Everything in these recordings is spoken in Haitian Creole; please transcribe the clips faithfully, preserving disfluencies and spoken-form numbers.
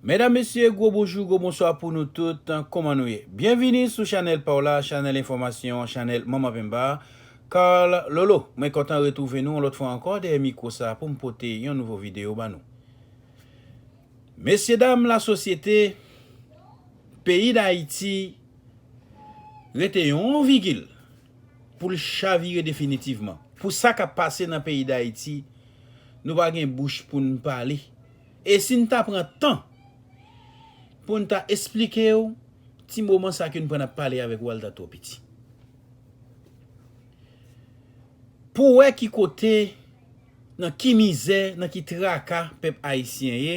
Medam, mesye, gwo bonjou, gwo bonswa pou nou tout. Kòman nou ye? Byenvini sou chanèl pa w la, chanèl enfòmasyon, chanèl Manman Penba, Carl Lolo. Mwen kontan retwouve nou yon lòt fwa ankò dèyè mikwo sa a pou m pote yon nouvo videyo ba nou. Mesyedam, lasosyete, peyi Dayiti rete yon vigil pou l chavire definitivman. Pou sa k ap pase nan peyi Dayiti, nou pa gen bouch pou n pale. E si n ta pran tan pou n ta esplike w, ti moman sa ke n pran ap pale avèk ou a, l ta twò piti. Pou w wè ki kote, nan ki mizè, nan ki traka pèp ayisyen ye,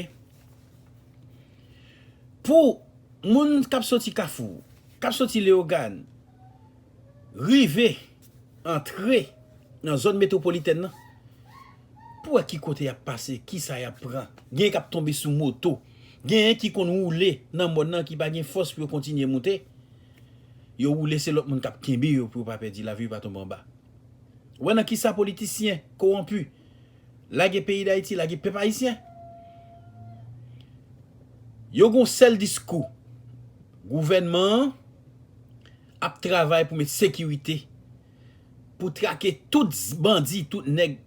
pou moun k ap soti Kafou, k ap soti Leyogàn, rive antre nan zòn metwopolitèn nan, pou wè ki kote y ap pase, kisa y ap pran. Genyen k ap tonbe sou moto. Genyen ki konn woule nan mòn nan, ki pa gen fòs pou yo kontinye moute. Yo woule, se lòt moun k ap kenbe yo pou yo pa pèdi lavi, yo pa tonbe anba. Ou wè nan kisa politisyen kowonpi lage peyi Dayiti, lage pèp ayisyen? Yo gon sèl diskou. Gouvènman an ap travay pou met sekirite, pou trake tout z-, bandi, tout nèg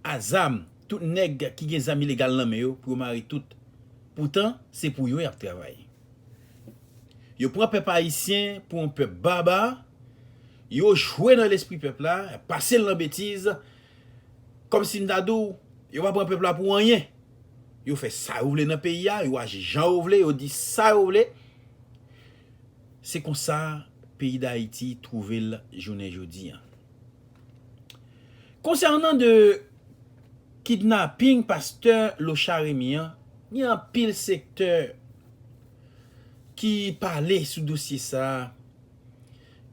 a zam, tout nèg ki gen zam ilegal nan men yo, pou yo mare tout. Poutan, se pou yo y ap travay. Yo pran pèp ayisyen pou yon pèp baba, yo jwe nan lespri pèp la, pase l nan betiz, kòmsi m ta di w, yo pa pran pèp la pou anyen. Yo fè sa yo vle nan peyi a, yo aji jan yo vle, yo di sa yo vle. Se konsa peyi Dayiti twouve l jounen jodi a. Konsènan de kidnaping pastè Lochard Remy an, gen anpil sektè ki pale sou dosye sa a,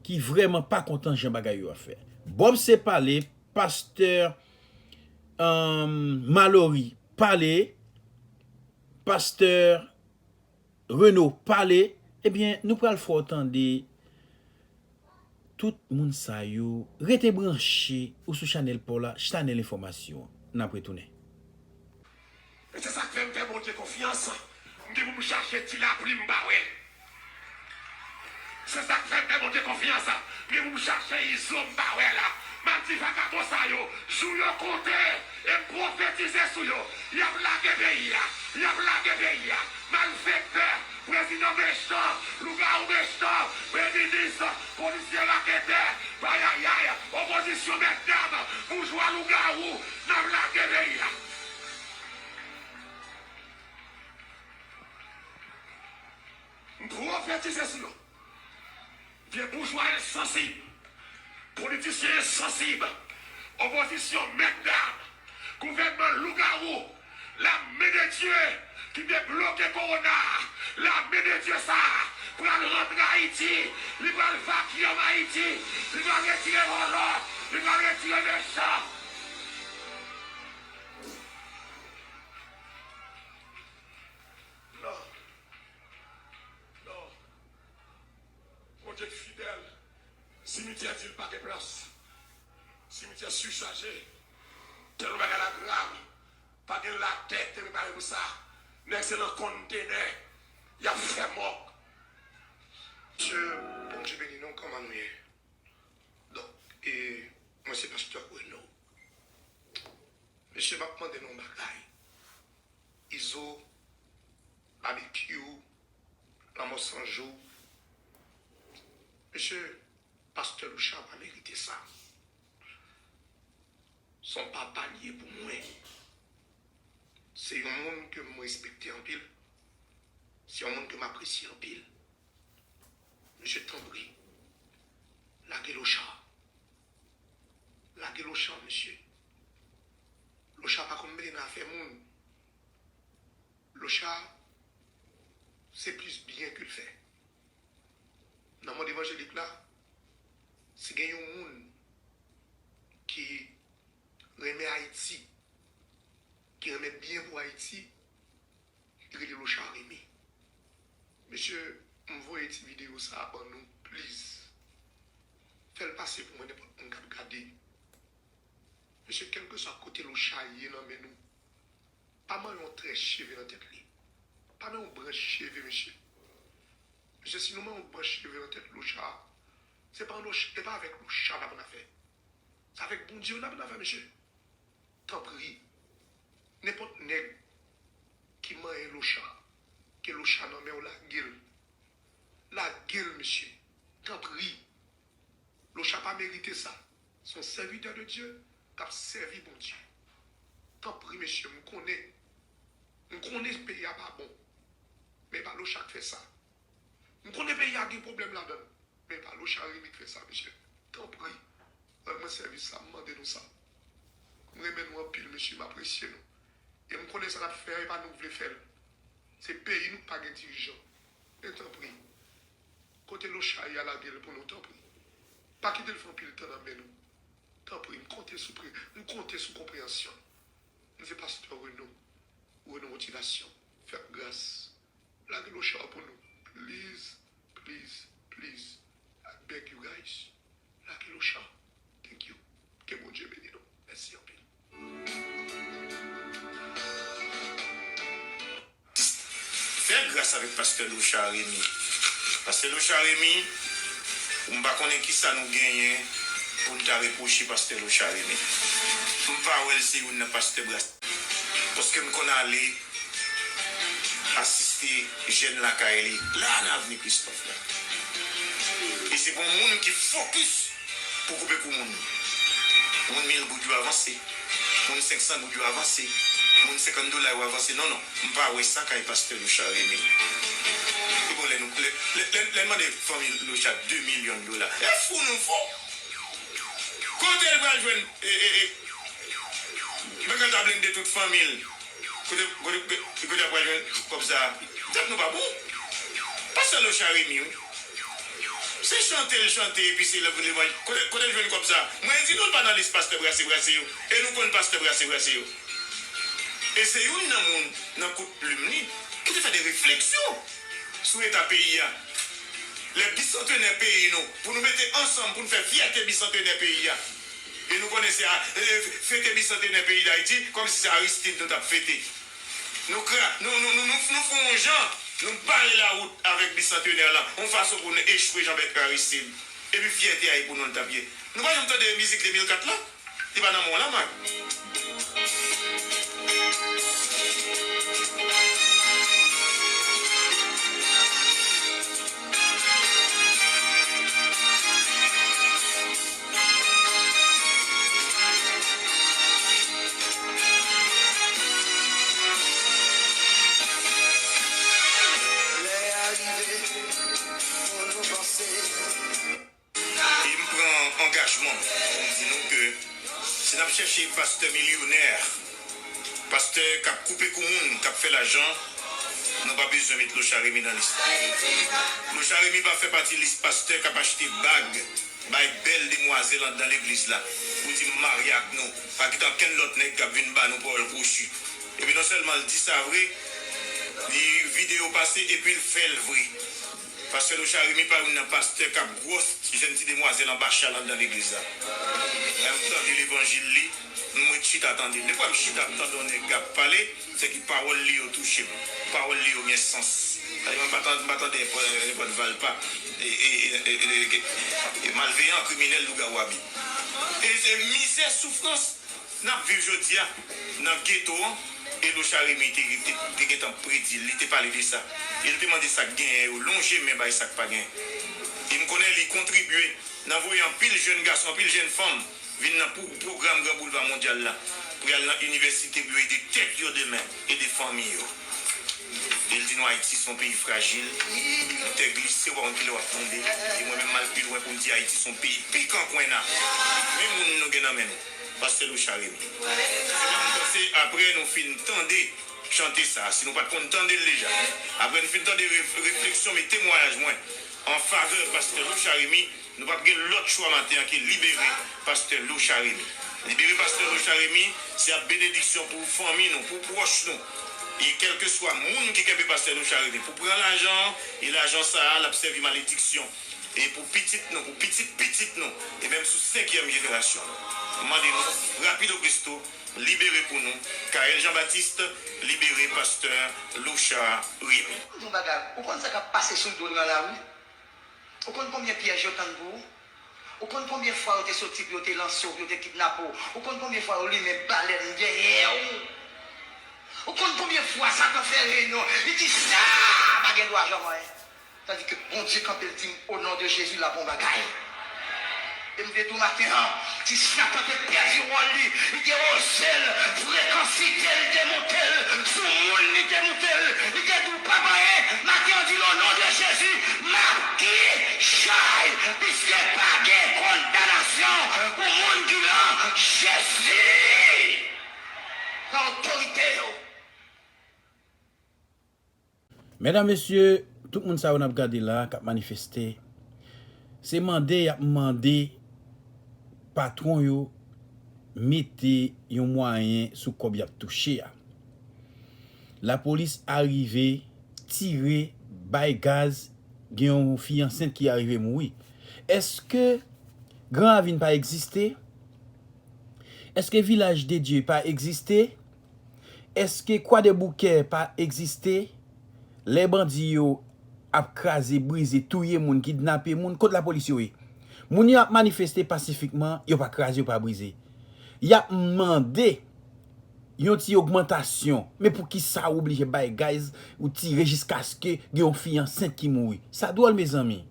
ki vrèman pa kontan jan bagay yo ap fè. Bob se pale, pastè, um, Malory pale, pastè Reno pale, ebyen, nou pral fè w tande tout moun sa yo. Rete branche ou sou chanèl pa w la, chanèl enfòmasyon. N ap retounen. E se sa k fè m fè Bondye konfyans. M gen pou m chache ti lapli, m pa wè l. Se sa k fè m fè Bondye konfyans. M gen pou m chache izo, m pa wè l. M ap di vagabon sa yo, jou yo konte, e m pwofetize sou yo. Y ap lage peyi a. Y ap lage peyi a. Malfektè, prezidan mechan, lougawou mechan, premye minis, polisye raketè, payayay, opozisyon mètdam, boujwa lougawou, n ap lage peyi a. M pwofetize sou yo. Vye boujwa ensansib, politisyen ensansib, opozisyon mètdam, gouvènman lougawou, lame de Dye ki te bloke kowona a, lame de Dye sa a pral rantre Ayiti, li pral vakyòm Ayiti, li pral retire vòlò, li pral retire mechan. Non. Non. Bondye k fidèl. Simityè di l pa gen plas. Simityè sichaje. Tèlman bagay la grav. Pa gen latè ki te prepare pou sa. Nèg se nan kontenè y ap fè mò. Mesye, Bondye beni nou, kòman nou ye? Donk, e, mwen se pastè Reno. Mesye, m ap mande nou yon bagay. Izo, Babekyou, Lanmò San Jou. Mesye, pastè Lochard pa merite sa. Se yon papa l ye pou mwen. Se yon moun ke m respekte anpil. Se yon moun ke m apresye anpil. Mesye, tanpri, lage Lochard. Lage Lochard, mesye. Lochard pa konn mele nan afè moun. Lochard, se plis byen ke l fè. Nan mond evanjelik la, si gen yon moun ki renmen Ayiti, ki renmen byen pou Ayiti, li rele Lochard Remy. Mesye, m voye ti videyo sa a ban nou, please. Fè l pase pou mwen, nenpòt moun k ap gade. Mesye, kèlkeswa kote Lochard ye nan men nou, pa manyen yon trè cheve nan tèt li. Pa nan yon branch cheve, mesye. Mesye, si nou manyen yon branch cheve nan tèt Locha, se pa Locha, e pa avèk Locha n ap nan fè. Se avèk Bondye n ap nan fè, mesye. Tanpri, nenpòt nèg ki manyen Locha, ke Locha nan men w, lage l. Lage l, mesye. Tanpri. Locha pa merite sa. Se yon sèvitè de Dye k ap sèvi Bondye. Tanpri, mesye, m konnen. M konnen peyi a pa bon. Men e pa Locha k fè sa. M konnen peyi a gen pwoblèm ladan l. Men e pa Locha Remy k fè sa, mesye. Tanpri, rann mwen sèvis sa, m mande nou sa. M renmen nou anpil, mesye, m apresye nou. E m konnen sa n ap fè a, e pa nou k vle fè l. Se peyi nou k pa gen dirijan. Men tanpri, kote Locha ye a, lage l pou nou, tanpri. Pa kite l fè anpil tan nan men nou. Tanpri, m konte sou pre, m konte sou konpreyansyon. M se pastè Reno, Reno Motivasyon. Fè m gras. Lage Locha pou nou. Please, please, please. I beg you guys. Lage Locha. Thank you. Ke Bondye beni nou. Mèsi anpil. Fè gras avèk pastè Locha Remy. Pastè Locha Remy, m pa konnen kisa nou genyen pou n ta repwoche pastè Locha Remy. M pa wè l se youn nan pastè Bras. Paske m konn ale asiste jèn lakay li la nan Avni Kristòf la. E se pa yon moun ki fokis pou koupe kou moun. Moun mil goud yo avanse. Moun senk san goud yo avanse. Moun senkant dola yo avanse. Non, non. M pa wè sa kay pastè Locha Remy. E bon, lè nou, lè, lè, lè, lè n mande fanmi Locha de milyon dola. E fou nou fou. Kote l pral jwenn, e, e, e, Bègèt a blende tout fanmi l. Kote, kote, kote, kote y ap pral jwenn kòb sa a? Tèt nou pa bon. Pastè Locha Remy, wi. Se chante l chante, epi se levanj-, kote, kote l jwenn kòb sa a? Mwen di nou, l pa nan lis pastè brase brase yo. E nou konn pastè brase brase yo. E se youn nan moun, nan kout plim li, ki te fè de refleksyon sou eta peyi a. Lè bisantenè peyi nou, pou nou mete ansanm, pou nou fè fyète bisantenè peyi a. E nou konnen se a, e, fete bisantenè peyi Dayiti, kòmsi se Aristide nou t ap fete. Nou kra-, nou, nou, nou, nou, nou fè yon jan, nou bare lawout avèk bisantenè lan, yon fason pou nou echwe jan Bèt Aristide. Epi fyète a e pou nou l t ap ye. Nou pa janm tande mizik de mil kat la? Li pa nan men w la, Mak. Lè a rive pou nou panse. E m pran angajman pou m di nou ke si n ap chèche pastè milyonè, pastè k ap koupe kou moun, k ap fè lajan, nou pa bezwen met Locha Remy nan lis la. Locha Remy pa fè pati lis pastè k ap achte bag bay bèl demwazèl anndan legliz la pou di m marye ak nou. Pa kite ankenn lòt nèg k ap vin ba nou pawòl kwochi. Epi non sèlman l di sa vre, li videyo pase epi l fè l vre. Pastè Locha Remy pa youn nan pastè k ap gwòs jèn ti demwazèl anba chal anndan legliz la. Lè m tande levanjil li, m ret chita tande l. Defwa m chita ap tande yon nèg k ap pale, se ki pawòl li yo touche m. Pawòl li yo gen sans. Sa vle di m pa tan-, m pa tande nenpòt, nenpòt valpa. E, e, e, e, e, e, malveyan, kriminèl, lougawou abi. E se mizè, soufrans n ap viv jodi a nan geto an, e Locha Remy te, te, te gentan predi l, li te pale de sa. E l te mande sa k genyen yo lonje men bay sa k pa genyen. E m konnen li kontribye nan voye anpil jèn gason, anpil jèn fanm vin nan pou, pwogram Gran Boulva Mondyal la pou y al nan inivèsite pou yo ede tèt yo demen, ede fanmi yo. E l di nou Ayiti se yon peyi frajil, yon tè glise, w pa konn kilè w ap tonbe. E mwen menm, m al pi lwen pou m di Ayiti se yon peyi pikan kwenna. Men moun nou gen nan men nou. Pastè Locha Remy. Se pa m panse apre nou fin tande chante sa, si nou pa t konn tande l deja, apre nou fin tande ref-, refleksyon, men temwayaj mwen an favè pastè Locha Remy, nou p ap gen lòt chwa maten an ke libere pastè Locha Remy. Libere pastè Locha Remy, se ap benediksyon pou fanmi nou, pou pwòch nou. E kèlkeswa moun ki kenbe pastè Locha Remy pou pran lajan an, e lajan sa a, l ap sèvi malediksyon. E pou pitit nou, pou pitit pitit nou, e menm sou senkyèm jenerasyon nou. M mande nou, rapido presto, libere pou nou, Kael Jean Baptiste, libere pastè Louchard Remy. Yon bagay, ou konn sa k ap pase sou do nou nan lari? Ou konn konbyen pyèj yo tann pou ou? Ou konn konbyen fwa yo te soti pou yo te lanse w, pou yo te kidnape w? Ou konn konbyen fwa yo limen balèn dèyè w? Ou konn konbyen fwa Satan fè reyinyon, li di, "Sa pa gen dwa janm anyen"? Tandis que Bondye kanpe, l di m, "Au nom de Jésus, l ap yon bagay." E m te di w maten an, si Satan te pèdi wòl li, li te oze l, frekansite l te monte l, sou moun li te monte l, li te di w, "Papa, eh, maten an di l, au nom de Jésus, m ap kichay, piske pa gen kondanasyon pou moun ki nan Jezi." Nan otorite yo. Medam, mesye, tout moun sa yo n ap gade la, k ap manifeste, se mande y ap mande patwon yo mete yon mwayen sou kòb y ap touche a. Lapolis arive tire, bay gaz, gen yon fi ansent ki arive mouri. Èske Gran Ravin pa egziste? Èske Vilaj de Dye pa egziste? Èske Kwadèboukè pa egziste? Lè bandi yo ap kraze, brize, touye moun, kidnape moun, kot lapolis yo ye? Moun yo ap manifeste pasifikman, yo pa kraze, yo pa brize. Y ap mande yon ti ogmantasyon. Men poukisa w oblije bay gaz, ou tire jiskaske gen yon fi ansent ki mouri? Sa dwòl, mezanmi.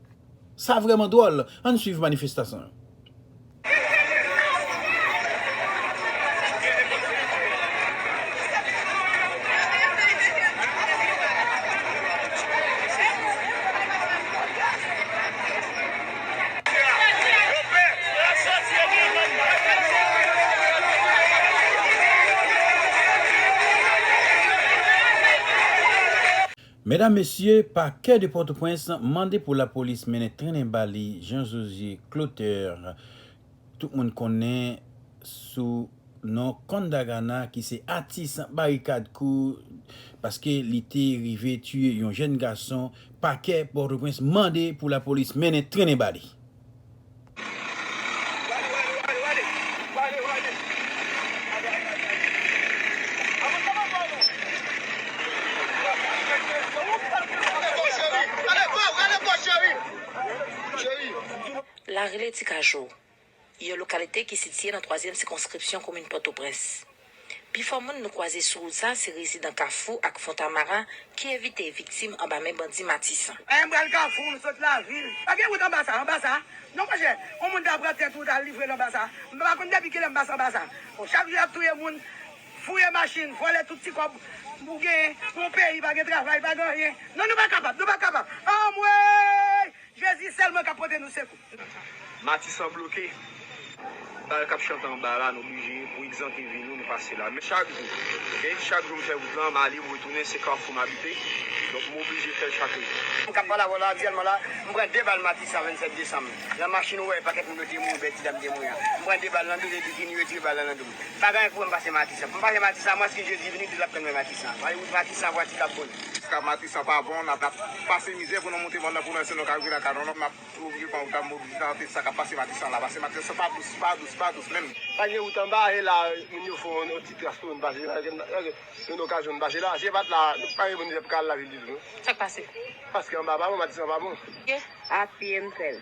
Sa vrèman dwòl. Ann swiv manifestasyon an. Medam, mesye, Pakè de Pòtoprens mande pou lapolis mennen trennen ba li Jean José Clotaire, tout moun konnen sou non Kondagana, ki se atis Barikad Kou, paske li te rive tiye yon jèn gason. Pakè Pòtoprens mande pou lapolis mennen trennen ba li. Larele Ti Kajo, yon lokalite ki sitiye nan twazyèm sikonskripsyon komin Pòtoprens. Pifò moun nou kwaze sou wout sa se rezidan Kafou ak Fontamara ki evite viktim anba men bandi Matisan. Ayen m pral Kafou, m sot lavil. Pa gen wout anba sa, anba sa. Non monchè, yon moun ta pran tèt wout al livre l anba sa. M pa konn depi kilè m pase anba sa. Bon, chak jou y ap touye moun, fouye machin, vòlè tout ti kòb ou genyen pou yon peyi pa gen travay, pa gen anyen. Non, nou pa kapab, nou pa kapab. Anmwey! Jezi sèl mwen k ap pote nou sekou. Matisan bloke. Bal k ap chante anba la, nou blije pou egzante vi nou, nou pase la. Men chak jou, oke, chak jou m fè wout lan, m ale, m retounen, se Kafou m abite. Donk, m oblije fè l chak jou. M k ap pale avè w la, aktyèlman la, m pran de bal Matisan vennsèt desanm. Nan machin ou wè pakèt moun yo te mouri, bèl ti dam te mouri an. M pran de bal nan do, epi vini retire bal lan nan do m. Pa gen anyen pou m pase Matisan. Pou m pase Matisan, mwen si Jezi vini, li t ap tann mwen Matisan. Pale wout Matisan, vwati k ap bon. Sa Matisan pa bon, n ap, n ap pase mizè pou nou monte banda pou nou, si nou ka rive lakay nou, n ap Ou oblije pran wout la, m oblije tande sa k ap pase Matisan la, paske Matisan pa dous, pa dous, pa dous menm. Pa gen wout anba, e la moun yo fè yon ti tras pou nou pase la, yon okazyon nou pase la, se pa t la, nou pa gen moun pou ka al lavil ditou non. Sa k pase? Paske anba pa bon, Matisan pa bon. A pye m fè l.